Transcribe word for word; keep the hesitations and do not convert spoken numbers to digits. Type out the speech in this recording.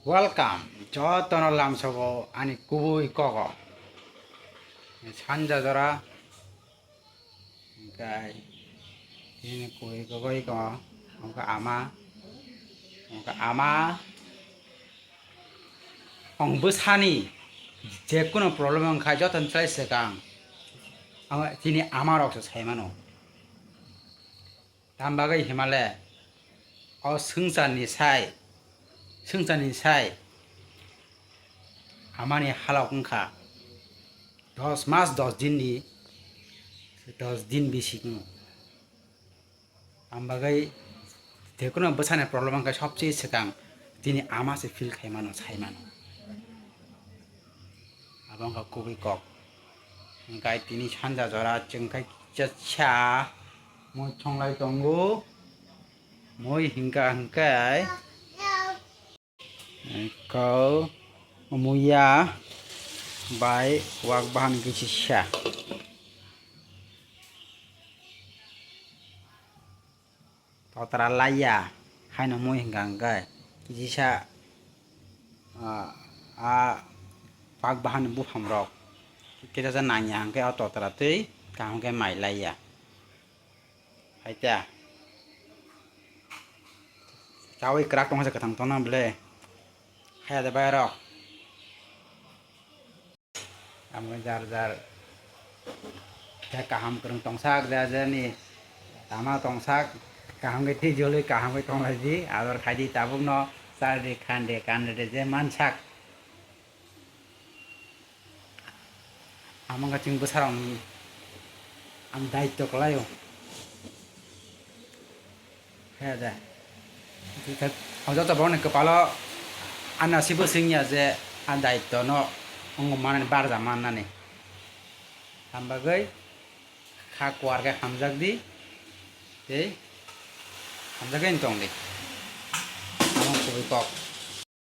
Welcome, jotono lamsogo ani kubui kogo. Sanja jora, hingkai, tini kubui kogo iko, hingka ama, hingka ama, ong bwsani, jekunu problem wngkha, jotono chai swkang, ang tini ama rok se sai mano. Tam bagwi himale o swngcharni sai, swngcharni sai amani halok wngkha dos mas dos dinni, dos din bisingo. Tam bagwi jekunu bwsani problem wngkha sobse swkang tini ama se feel khai mano, sai mano. Abo wngkha kubui kok. Hingkai tini sanja jora chwng khai cha cha mui thonglai tongo. Mui hingka hingkai kau muya bai wak bahan kisa. Totra laiya haino mui hingka hingkai kisa, ah, ah, wak bahan buphang rok kisa nangya hingke o totra twi kaham khe mai laiya. Haita. Chawi kwrak tongkha se kwthang tongna bwle. Haya de bai rok. Amo jar jar. Khe kaham kwrwng tongsak, jar jar ni tama tongsak. Kaham khe twi jolwi kaham khe tonglai di. Ador khai di tabuk no. Chal di khan de kan de je mansak. Amo wngkha chwng bwsarokni ang daityo kwlaio. He de. O joto borokni kwpalo ani asibo swngya je a daityo no wngo manani, barja mannani. Ham bagwi kha kuar khe hamjak di. Tei hamjakgwi tong di. Amo kubui kok.